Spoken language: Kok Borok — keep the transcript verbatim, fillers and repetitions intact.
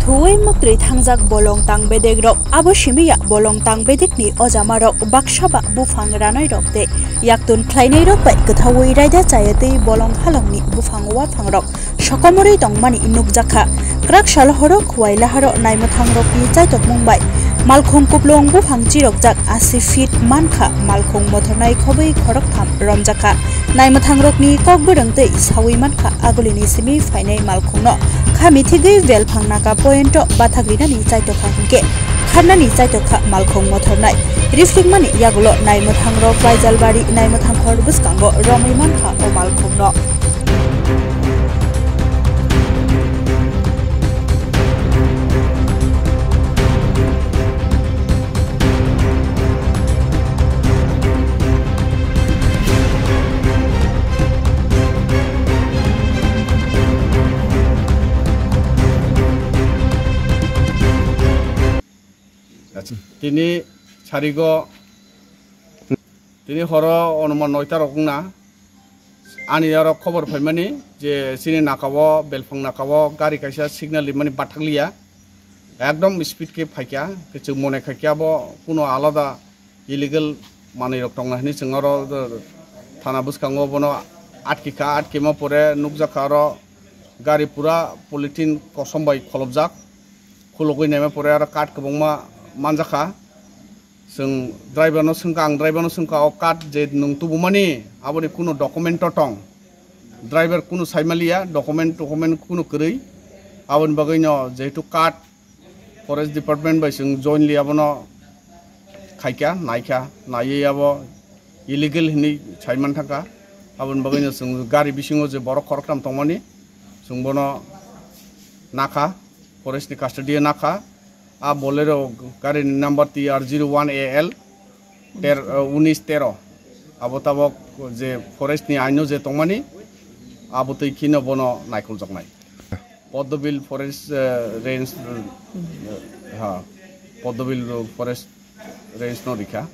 Kuwei mwktwi thangjak bolong tang bedek rok, abo simi ya bolong tang bedek ni ojama rok baksa ba buphang ranai rok tei yaktun khlainai rok bai kwthaui raida chaya tei bolong halong ni buphang waphang rok sokomorwi tongmani nukjakha. Kwrak sal horo Khowai Laharo naimwthang rokni chaitokmung bai malkhung kuplung buphang chirokjak asi feet mankha, malkhung mothornai khobwi khoroktham romjakha. Naimwthang rokni kok bwrwng tei sawi mankha, agulini simi phainai malkhungno kha mithigwi belphang naka point o bathak rinani chaitokha hinkhe kharnani chaitokha malkhung mothornai. Riflikmani yagulo naimwthang rok Baijalbari naimwthang khor bwskango romwi mankha o malkhungno. Tini sarigo, tini horo onuman noita rok wngna. Ani aro khobor phaimani je chini nakao, belphang nakao gari kaisa signal rimani bathakliya, ekdom speed khe phaikha, kwchwng mone khaikhe abo kuno alada illegal manwi rok tongna hwnwi chwng oro thana bwskango bono atkikha, atkima pore nukjakha oro gari pura polythene kosom bai kholopjak, khulugwi naima pore aro card kwbangma manjakha. Chwng driver no swngkha, ang driver no swngkha, o card je nwng tubumani aboni kuno document to tong? Driver kuno saimaliya, document document kuno kwrwi. Aboni bagwi no jehetu card forest department bai chwng jointly abono khaikha, naikha, naiwi abo illegal hinwi saiman thangkha. Aboni bagwi no chwng gari bisingo je borok khoroktham tongmani chwng bono nakha, forest ni custody o nakha. A Bolero gari ni number T R zero one A L ter-, uh, unis tero. Abo tabok je forest ni aino je tongmani, abo twi khino bono naikoljaknai. Poddobil forest, uh, range, uh, ha, Poddobil forest range no rikha.